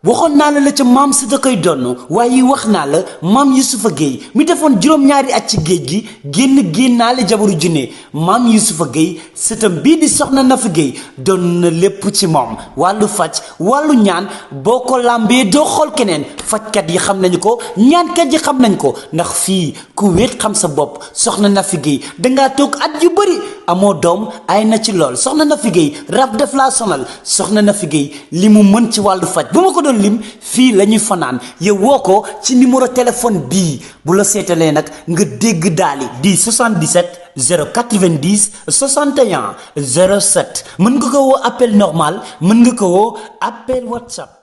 waxoon naa la ca maam si da koy donn waaye wax naa la maam Yusufa Gueye mi defoon juróom-ñaari at ci géej gi génnaale jabaru junne maam Yusufa Gueye sëtam bii di soxna Nafi Gueye doon na lépp ci moom wàllu faj wàllu ñaan boo ko làmbee doo xool keneen fajkat yi xam nañu ko ñaankat yi xam nañ ko ndax fii ku wéet xam sa bopp soxna Nafi Gueye dangaa toog at yu bëri amoo doom ay na ci lool soxna Nafi Gueye rab def laa sonal soxna Nafi Gueye li mu mën ci wàllu faj bu ma ko doon lim fii la ñuy fanaan yow woo ko ci numéro téléphone bii bu la seetalee nag nga dégg daali di 77 090 61 07 mën nga ko woo appel normal mën nga ko woo appel WhatsApp.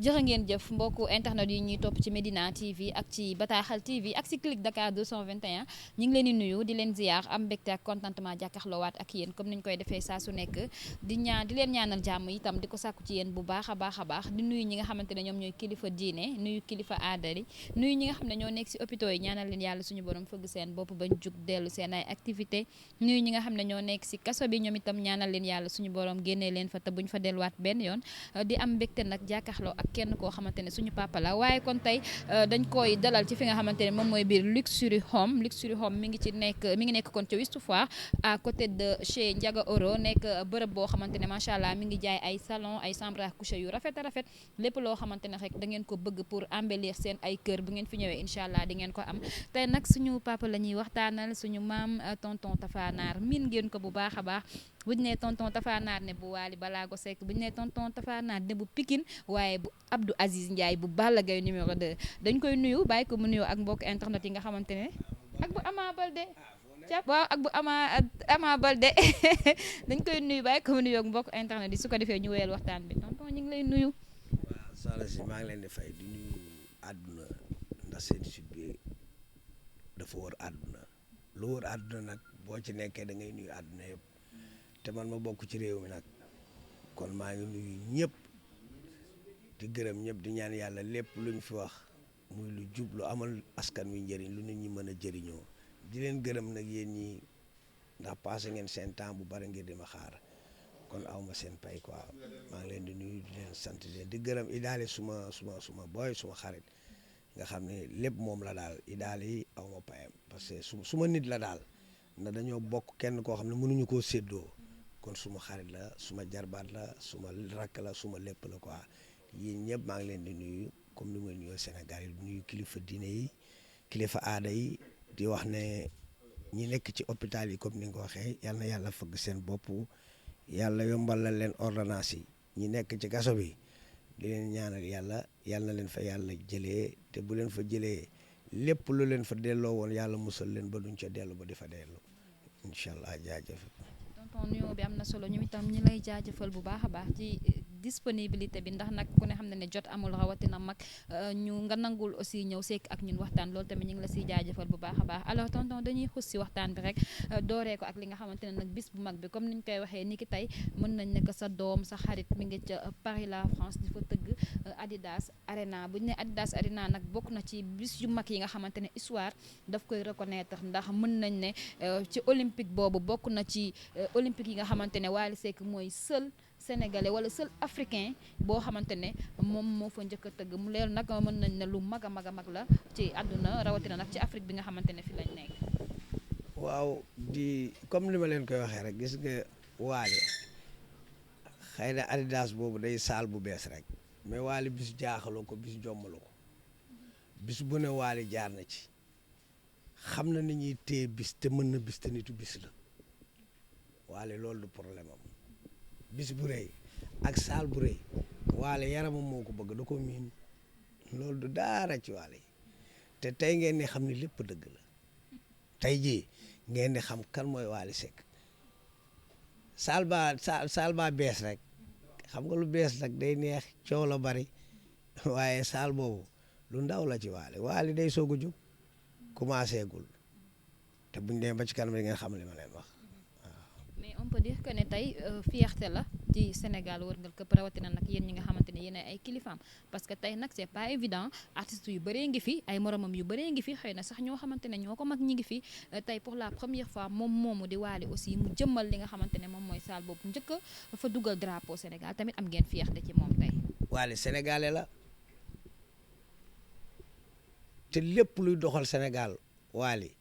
jërë ngeen jëf mbokku internet yi ñuy topp ci Medina TV ak ci Bataaxal TV ak ci Click Dakar 221 ñu ngi leen di nuyu di leen ziar am mbégte ak contentement jàkkaarloowaat ak yéen comme niñ koy defee saa su nekk di leen ñaanal jàmm itam di ko sàkku ci yéen bu baax a baax di nuyu ñi nga xamante ne ñoom ñooy kilifa diine nuyu kilifa aadari nuyu ñi nga xam ne ñoo nekk si hôpitaux yi ñaanal leen yàlla suñu borom fëgg seen bopp bañ jug dellu seen ay activité nuyu ñi nga xam ne ñoo nekk si kaso bi ñoom itam ñaanal leen yàlla suñu borom génnee leen fa te buñ fa delluwaat benn yoon di am mbégte nag jàkkaarloo ak kenn koo xamante ne suñu papa la waaye kon tey dañ koy dalal ci fi nga xamante ne moom mooy biir Luxury Home mi ngi nekk kon ci Ouest Foire à côté de chez Ndiaga Oro nekk bërëb boo xamante ne macha allah mi ngi jaay ay salon ay chambre à coucher yu rafet a rafet lépp loo xamante ne rek da ngeen ko bëgg pour embellir seen ay kër bu ngeen fi ñëwee incha allah di ngeen ko am tey nag suñu papa la ñuy waxtaanal suñu maam tonton Tafa Naar miin ngeen ko bu baax a baax buñ ne tonton Tafa Naar ne bu Waly Balago Seck buñ ne tonton Tafa Naar ne bu Pikine waaye bu Abdou Aziz Ndiaye bu Balla Gaye numéro 2 dañ koy nuyu bàyyi ko mu nuyu ak mbokk internet yi nga xamante ne ak bu Ama Baldé waaw ak bu Ama Baldé dañ koy nuyu bàyyi ko mu nuyu ak mbokk internet yi su ko defee ñu wéyal waxtaan bi tonton ñu ngi lay nuyu. waaw soxna si maa ngi leen di fay di nuyu àdduna ndax seen site bi dafa wër àdduna lu wër àdduna nag boo ci nekkee da ngay nuyu àdduna yëpp te man ma bokk ci réew mi nag kon maa ngi nuyu ñëpp di gërëm ñëpp di ñaan yàlla lépp luñ fi wax muy lu jub lu amal askan wi njëriñ lu nit ñi mën a jëriñoo di leen gërëm nag yéen ñi ndax passé ngeen seen temps bu bari ngir di ma xaar kon aw ma seen pay quoi maa ngi leen di nuyu di leen sant di gërëm idaali suma boy suma xarit nga xam ne lépp moom la daal idaali aw ma payam parce que suma nit la daal na dañoo bokk kenn koo xam ne mënuñu koo séddoo kon suma xarit la suma jarbaat la suma rakk la suma lépp la quoi yéen ñëpp maa ngi leen di nuyu comme ni may nuyoo Sénégal yi di nuyu kilifa diine yi kilifa aada yi di wax ne ñi nekk ci hôpital yi comme ni nga ko waxee yal na yàlla fëgg seen bopp yàlla yombalal leen ordonnance yi ñi nekk ci kaso bi di leen ñaanal yal na leen fa yàlla jëlee te bu leen fa jëlee lépp lu leen fa delloo woon yàlla musal leen ba duñ ca dellu ba di fa dellu incha allah jaajëf. tonton nuyoo bi am na solo ñu itam ñi lay jaajëfal bu baax a baax ci disponibilité bi ndax nag ku ne xam ne jot amul rawatina mag ñu nga nangul aussi ñëw sekk ak ñun waxtaan loolu tamit ñu ngi la siy jaajëfal bu baax a baax alors tonton dañuy xus si waxtaan bi rek dooree ko ak li nga xamante ne nag bis bu mag bi comme niñ koy waxee ni ki tey mën nañ ne que sa doom sa xarit mi ngi ca Paris la France di fa tëgg Adidas Arena bu ñu ne Adidas Arena nag bokk na ci bis yu mag yi nga xamante ne histoire daf koy reconnaître ndax mën nañ ne ci olympique boobu bokk na ci olympique yi nga xamante ne Wally Seck mooy seul sénégalais wala seul africain boo xamante ne moom moo fa njëkk a tëgg mu leer nag mën nañ ne lu mag a mag a mag la ci àdduna rawatina nag ci Afrique bi nga xamante ne fi lañ nekk. waaw di comme li ma leen koy waxee rek gis nga Wally xëy na Adidas boobu day saal bu bees rek mais Wally bis jaaxaloo ko bis jommaloo ko bis bu ne Wally jaar na ci xam na ni ñuy téye bis te mën na bis te nitu bis la Wally loolu du problème am. bis bu rëy ak saal bu rëy Wally yaramam moo ko bëgg da ko miin loolu du daara ci Wally te tey ngeen di xam ni lépp dëgg la tey jii ngeen di xam kan mooy Wally Seck saal ba bees rek xam nga lu bees nag day neex coow la bari waaye saal boobu lu ndaw la ci Wally day soog a jóg commencé gul te buñ demee ba ci kanam ngeen xam li ma leen wax. mais on peut dire que ne tey fierté la ci Sénégal wërngal këpp rawatina nag yéen ñi nga xamante ne yéen ay kilifaam parce que tey nag c'est pas évident artistes yu bëree ngi fi ay moromam yu bëree ngi fi xëy na sax ñoo xamante ne ñoo ko mag ñi ngi fi tey pour la première fois moom moomu di Wally aussi mu jëmmal li nga xamante ne moom mooy salle boobu njëkk fa dugal drapeau Sénégal tamit am ngeen fierté ci moom tey. Wally sénégalais la te lépp luy doxal Sénégal Wally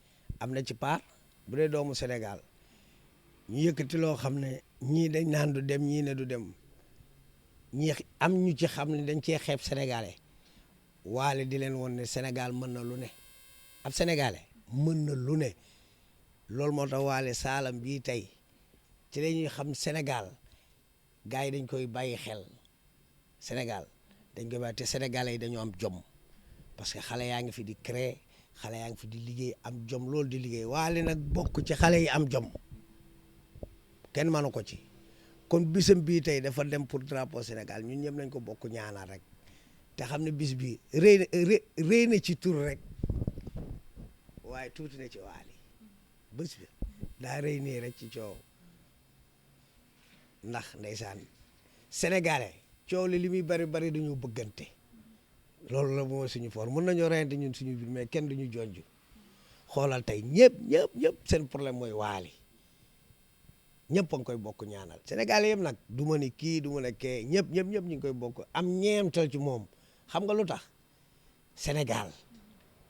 am na ci part bu dee doomu Sénégal ñu yëkkati loo xam ne ñii dañ naan du dem ñii ne du dem ñii am ñu ci xam ne dañ cee xeeb sénégalais Wally di leen woon ne Sénégal mën na lu ne ab sénégalais mën na lu ne loolu moo tax Wally saalam bii tey ci la ñuy xam Sénégal gars yi dañ koy bàyyi xel Sénégal dañ koy bàyyi te sénégalais yi dañoo am jom parce que xale yaa ngi fi di créer xale yaa ngi fi di liggéey am jom loolu di liggéey Wally nag bokk ci xale yi am jom kenn mënu ko ci kon bisam bii tey dafa dem pour drapeau Sénégal ñun ñëpp nañ ko bokk ñaanal rek te xam ne bis bi rëy na ci tur rek waaye tuuti na ci Wally bés bi daa rëy nii rek ci coow ndax ndeysaan sénégalais coow li muy bari bari duñu bëggante loolu la mooy suñu for mën nañoo reyante ñun suñu biir mais kenn duñu jonj xoolal tey ñëpp seen problème mooy Wally ñëpp a ngi koy bokk ñaanal sénégalais yëpp nag du ma ni kii du ma ne kee ñëpp ñu ngi koy bokk am ñeemtal ci moom xam nga lu tax Sénégal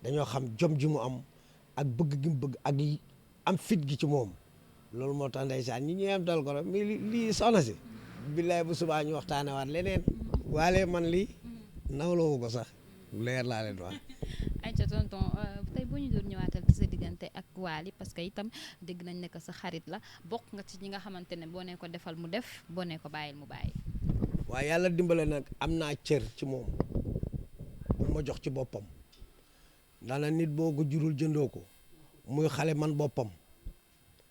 dañoo xam jom ji mu am ak bëgg gi mu bëgg ak am fit gi ci moom loolu moo tax ndeysaan ñi ñeemtal ko rek mais lii soxna si billaay bu subaa ñu waxtaane waat leneen Wally man lii nawloo ko sax leer laa leen wax. ayca tonton tey boo ñu doon ñëwaatal ci sa diggante ak Wally parce que itam dégg nañ ne que sa xarit la bokk nga ci ñi nga xamante ne boo nee ko defal mu def boo nee ko bàyyil mu bàyyi. waaye yàlla dimbale nag am naa cër ci moom bu ma jox ci boppam dana nit boo ko jurul jëndoo ko muy xale man boppam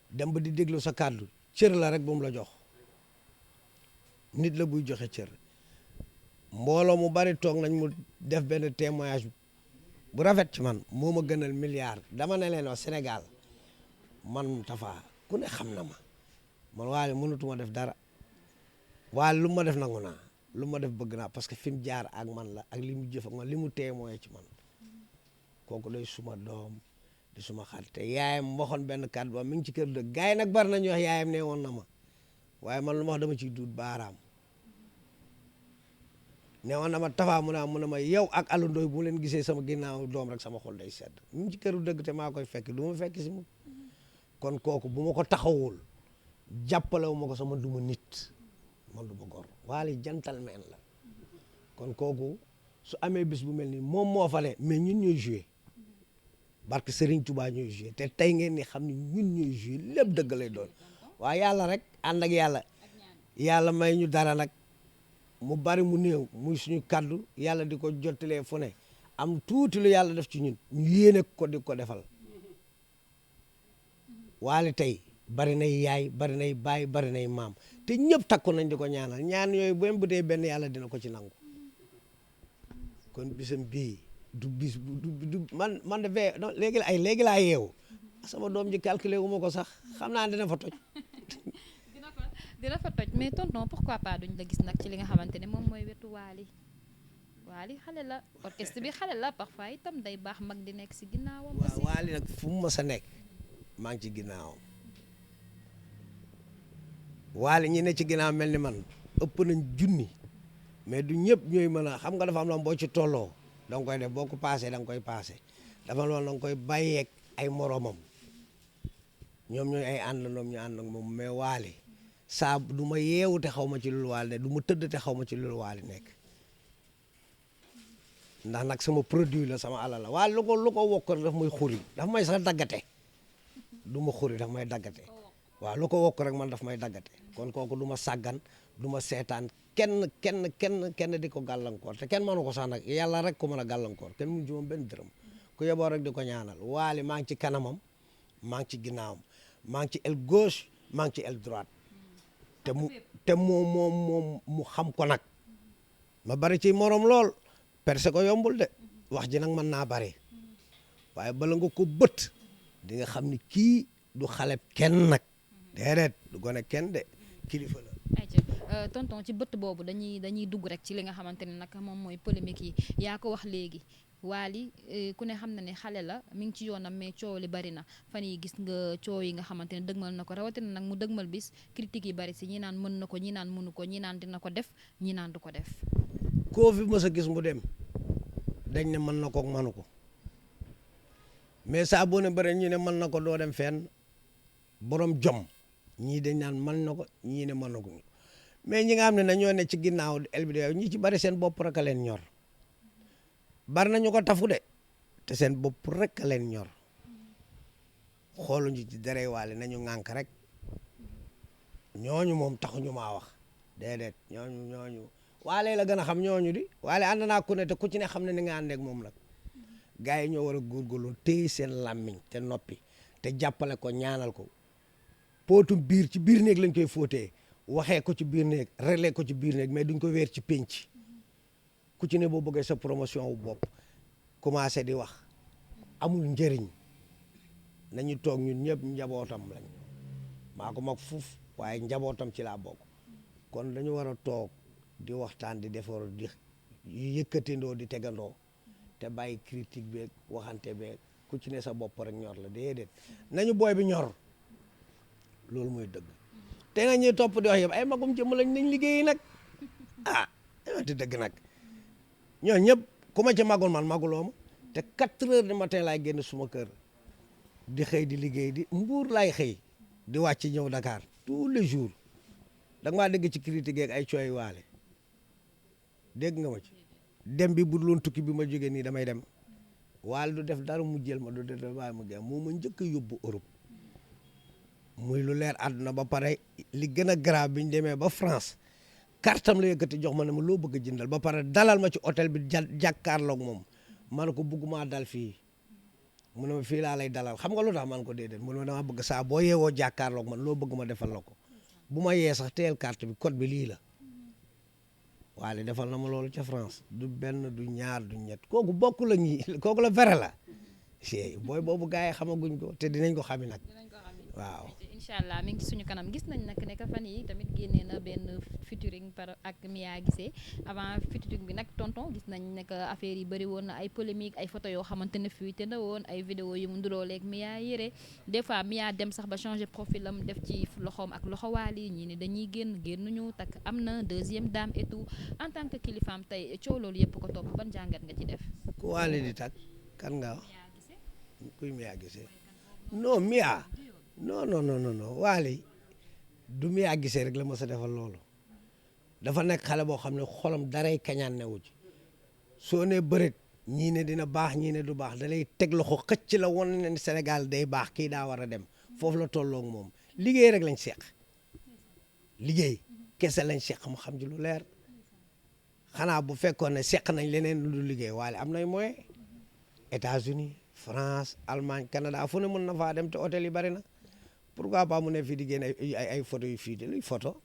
dem ba di déglu sa kàddu cër la rek bu mu la jox nit la buy joxe cër mbooloo mu bari toog nañ mu def benn témoignage bu rafet ci man moo ma gënal milliard dama ne leen wax Sénégal man Tafa ku ne xam na ma man Wally mënutuma def dara Wally lu ma def nangu naa lu ma def bëgg naa parce que fi mu jaar ak man la ak li mu jëf ak man li mu témoigné ci man kooku day suma doom di suma xarit te yaayam waxoon benn kàddu ba mi ngi ci kër dëgg gars yi nag bari nañu wax yaayam ne woon na ma waaye man lu ma wax dama ciy duut baaraam ne woon na ma Tafa mu ne ma yow ak Alou Ndoye bu leen gisee sama ginnaaw doom rek sama xol day sedd mi ngi ci këru dëgg te maa koy fekk du ma fekk si mu kon kooku bu ma ko taxawul jàppalewu ma ko sama duma nit man du ma gor Wally gentleman la kon kooku su amee bis bu mel nii moom moo fale mais ñun ñooy joué barke Serigne Touba ñooy joué te tey ngeen ni xam ne ñun ñooy joué lépp dëgg lay doon waaye yàlla rek ànd ak yàlla may ñu dara nag mu bari mu néew muy suñu kaddu yàlla di ko jottalee fu ne am tuuti lu yàlla def ci ñun ñu yéene ko di ko defal Wally tey bari nay yaay bari nay baay bari nay maam te ñëpp takku nañ di ko ñaanal ñaan yooyu bu dee benn yàlla dina ko ci nangu kon bisam bii du bis du man de fee léegi laa yeewu sama doom ji calculé wu ma ko sax xam naa dina fa toj. dina fa toj mais tonton pourquoi pas duñ la gis nag ci li nga xamante ne moom mooy wetu Wally xale la orchestre bi xale la parfois itam day baax mag di nekk si ginnaawam. waaw Wally nag fu mu mës a nekk maa ngi ci ginnaawam Wally ñi ne ci ginnaaw mel ni man ëpp nañ junni mais du ñëpp ñooy mën a xam nga dafa am la boo ci tolloo da nga koy def boo ko paasee da nga koy paase dafa loolu da nga koy bàyyeeg ay moromam ñoom ñooy ay àndandoom ñu ànd ak moom mais Wally saa du ma yeewu te xaw ma ci loolu Wally du ma tëdd te xaw ma ci loolu Wally nekk ndax nag sama produit la sama alal la Wally lu ko wokk daf may xuri daf may sax daggate du ma xuri daf may daggate waaw lu ko wokk rek man daf may daggate kon kooku du ma sàggan du ma seetaan kenn di ko gàllankoor te kenn mënu ko sax nag yàlla rek ko mën a gàllankoor kenn mu juróom benn dërëm ku yeboo rek di ko ñaanal Wally maa ngi ci kanamam maa ngi ci ginnaawam maa ngi ci aile gauche maa ngi ci aile droite te moom mu xam ko nag ma bari ci morom lool perse ko yombul de wax ji nag mën naa bari waaye bala nga ko bët di nga xam ni kii du xale kenn nag déedéet du gone kenn de kilifa la. ayca tonton ci bët boobu dañuy dugg rek ci li nga xamante ne nag moom mooy polémique yi yaa ko wax léegi Wally ku ne xam na ne xale la mi ngi ci yoonam mais coow li bari na fan yi gis nga coow yi nga xamante ne dëgmal na ko rawatina nag mu dëgmal bis critique yi bari si ñi naan mën na ko ñi naan mënu ko ñi naan dina ko def ñi naan du ko def. koo fi mës a gis mu dem dañ ne mën na ko mënu ko mais saa boo ne bëre ñu ne mën na ko doo dem fenn borom jom ñii dañ naan mën na ko ñii ne mën na ko mais ñi nga xam ne nañoo ne ci ginnaaw LBD ñi ci bari seen bopp rek a leen ñor bari nañu ko tafu de te seen bopp rek a leen ñor xooluñu ci dere waale nañu ŋànk rek ñooñu moom taxuñu maa wax déedéet ñooñu waale la gën a xam ñooñu di waale ànd naa ku ne te ku ci ne xam ne ni nga àndeek moom nag gars yi ñoo war a góorgóorlu téye seen làmmiñ te noppi te jàppale ko ñaanal ko pootum biir ci biir néeg lañ koy fóotee waxee ko ci biir néeg réglé ko ci biir néeg mais duñ ko weer ci pénc ku ci ne boo bëggee sa promotion wu bopp commencé di wax amul njëriñ nañu toog ñun ñëpp njabootam lañ maa ko mag fuuf waaye njabootam ci laa bokk kon dañu war a toog di waxtaan di defar di yëkkatindoo di tegandoo te bàyyi critique beeg waxante beeg ku ci ne sa bopp rek ñor la déedéet nañu booy bi ñor loolu mooy dëgg te nga ñuy topp di wax yëpp ay magum jëmm lañ nañ liggéeyi nag te dëgg nag ñoo ñëpp ku ma ci magul man maguloo ma te 4 heures du matin laay génn suma kër di xëy di liggéey di Mbuur laay xëy di wàcc ñëw Dakar tous les jours da nga maa dégg ci critique ak ay cooy waale dégg nga ma ci dem bi bu dul woon tukki bi ma jógee nii damay dem waale du def dara mu jël ma du def dara mu génn moo ma njëkk a yóbbu Europe muy lu leer àdduna ba pare li gën a grave bi ñu demee ba France kartam la yëkkati jox ma ne ma loo bëgg a jëndal ba pare dalal ma ci hôtel bi jàkkaarloog moom ma ne ko bëgguma dal fii mu ne ma fii laa lay dalal xam nga lu tax man ko déedéet mu ne ma dama bëgg saa boo yeewoo jàkkaarloog man loo bëgg ma defal la ko bu ma yee sax teel carte bi code bi lii la waale defal na ma loolu ca France du benn du ñaar du ñett kooku bokku la ñi kooku la vrai la booy boobu gars yi xamaguñ ko te dinañ ko xami nag waaw incha allah mi ngi ci suñu kanam gis nañ nag ne fan yi tamit génnee na benn featuring par ak Mia Guissé avant featuring bi nag tonton gis nañ ne que affaire yi bëri woon na ay polémique ay photo yoo xamante ne fuité na woon ay vidéo yu mu nduróoleeg Mia yére des fois Mia dem sax ba changer profil am def ci loxoom ak loxo Wally ñii ni dañuy génnuñu takk am na deuxième dame et tout en tant que kilifaam tey coow loolu yëpp ko topp ban jàngat nga ci def. ku Wally di takk kan nga wax kuy Mia Guissé non Mia non Wally du Mia Guissé rek la ma sa defal loolu dafa nekk xale boo xam ne xolam daray kañaan newu ci soo ne bëreet ñii ne dina baax ñii ne du baax da lay teg loxo xëcc la won ne Sénégal day baax kii daa war a dem foofu la tolloog moom liggéey rek lañ seq liggéey kese lañ seq mu xam ci lu leer xanaa bu fekkoon ne seq nañ leneen lu liggéey Wally am nay moyen États-Unis France Allemagne Canada fu ne mën na faa dem te hôtel yi bari na pourquoi pas mu ne fii di génn ay photo yu fii de luy photo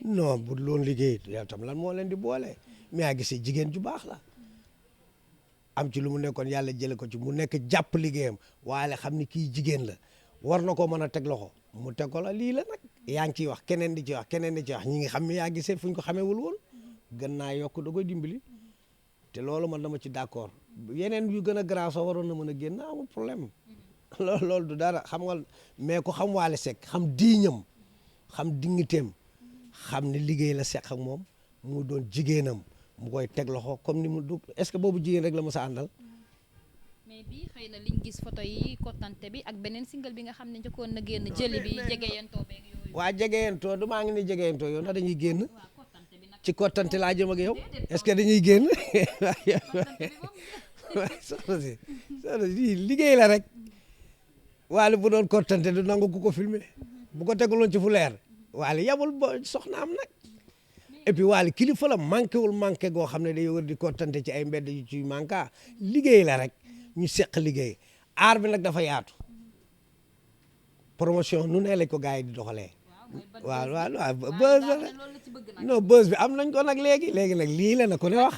non bu loon liggéey yow tam lan moo leen di boole Mia Guissé jigéen ju baax la am ci lu mu nekkoon yàlla jële ko ci mu nekk jàpp liggéeyam waaye xam ni kii jigéen la war na ko mën a teg loxo mu teg ko la lii la nag yaa ngi ciy wax keneen di ci wax keneen di ci wax ñi ngi xam Mia Guissé fu ñu ko xamewul woon gën naa yokk da koy dimbali te loolu man dama ci d'accord yeneen yu gën a grave sax waroon na mën a génn amul problème loolu du dara xam nga mais ko xam Wally Seck xam diiñam xam dignitéem xam ne liggéey la seq ak moom mu doon jigéenam mu koy teg loxo comme ni mu du est-ce que boobu jigéen rek la mos a àndal. mais bii xëy na liñ gis photo yi kottante bi ak beneen single bi nga xam ne njëkkoon na génn jëli bi jegeyantoo beeg yooyu. waa jegeyantoo du maa ngi ni jegeyantoo yow ndax dañuy génn ci kottante laa jëm ak yow est-ce que dañuy génn soxna si liggéey la rek Wally bu doon kottante du nangu ku ko filmer bu ko teguloon ci fu leer Wally yabul ba soxnaam nag et puis Wally kilifa la manqué wul manqué goo xam ne day wër di kottante ci ay mbedd yu ci manqué liggéey la rek ñu seq liggéey aar bi nag dafa yaatu promotion nu ne lañ ko gars yi di doxalee waaw buzz la non buzz bi am nañ ko nag léegi nag lii la na ko ne wax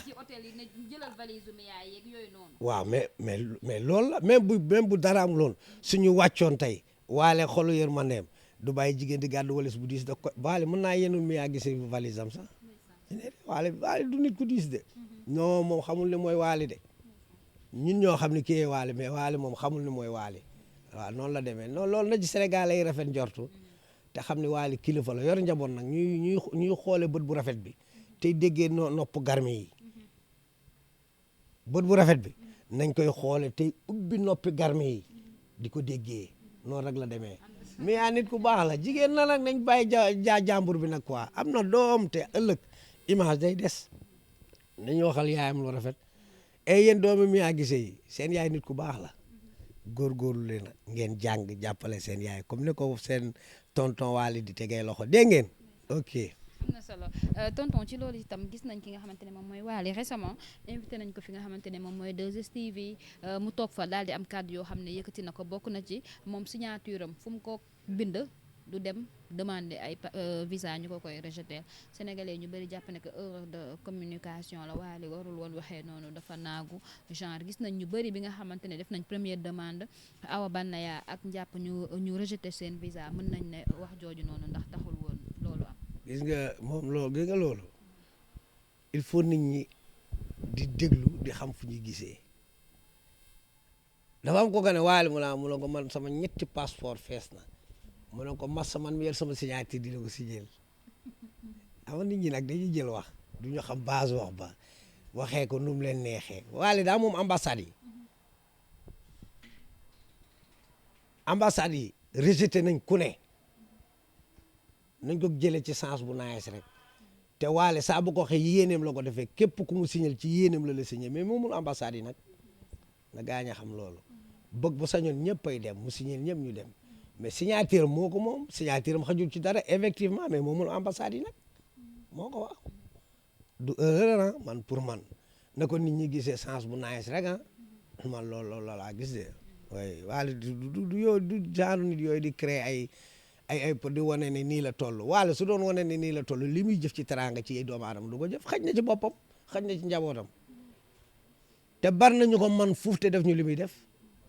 waaw mais loolu la même bu dara am loon suñu wàccoon tey Wally xolu yërmandeem du bàyyi jigéen di gàddu walis bu diis da ko Wally mën naa yenul Mia Guissé valise am sax Wally du nit ku diis de non moom xamul ne mooy Wally de ñun ñoo xam ne kii Wally mais Wally moom xamul ne mooy Wally waaw noonu la demee noonu loolu na ci Sénégal ay rafet njortu te xam ne Wally kilifa la yor njaboot nag ñuy xoole bët bu rafet bi tey déggee nopp garmi yi bët bu rafet bi nañ koy xoole tey ubbi noppi garmi yi di ko déggee noonu rek la demee mais yaa nit ku baax la jigéen na nag nañ bàyyi jàmbur bi nag quoi am na doom te ëllëg image day des nañu waxal yaayam lu rafet et yéen doomi mi yaa gisee yi seen yaay nit ku baax la góorgóorlu leen ngeen jàng jàppale seen yaay comme ni ko seen tonton Waly di tegee loxo dégg ngeen ok. am na solo tonton ci loolu itam gis nañ ki nga xamante ne moom mooy Waly récemment invité nañ ko fi nga xamante ne moom mooy 2STV mu toog fa daal di am kàddu yoo xam ne yëkkati na ko bokk na ci moom signature am fu mu ko bind du dem demander ay visa ñu ko koy rejeter sénégalais ñu bëri jàpp ne que erreur de communication la Waly warul woon waxee noonu dafa naagu genre gis nañ ñu bëri bi nga xamante ne def nañ première demande Awa Banaya ak njàpp ñu rejeter seen visa mën nañ ne wax jooju noonu ndax taxul woon loolu am. gis nga moom loolu gis nga loolu il faut nit ñi di déglu di xam fu ñuy gisee dafa am ko nga ne Waly mu ne ko man sama ñetti passeport fees na mu ne ko massa man mi yor sama signature di la ko signéel ama nit ñi nag dañuy jël wax du ñu xam base wax ba waxee ko nu mu leen neexee Waly daa moom ambassade yi rejeté nañ ku ne nañ ko jëlee ci sens bu naes rek te Waly saa bu ko waxee yéeneem la ko defee képp ku mu signal ci yéeneem la signé mais moomul ambassade yi nag na gaañ a xam loolu bëgg bu sañoon ñëpp ay dem mu signé ñëpp ñu dem mais signature moo ko moom signature am xajul ci dara effectivement mais moomul ambassade yi nag moo ko wax du erreur man pour man na ko nit ñi gisee sens bu nice rek man loolu laa gis de waaye Waly du genre nit yooyu di créer ay di wane ne nii la toll Waly su doon wane ne nii la toll li muy jëf ci teraanga ci doomu aadama du ko jëf xaj na ci boppam xaj na ci njabootam te bari nañu ko man fuuf te def ñu li muy def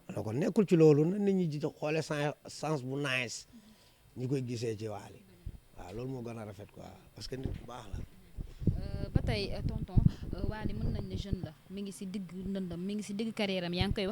na ko nekkul ci loolu na nit ñi di xoole sens bu nice ñi koy gisee ci Waly waaw loolu moo gën a rafet quoi parce que nit bu baax la. ba tey tonton Waly mën nañ ne jeune la mi ngi si digg ndëndam mi ngi si digg carrière am yaa ngi koy wax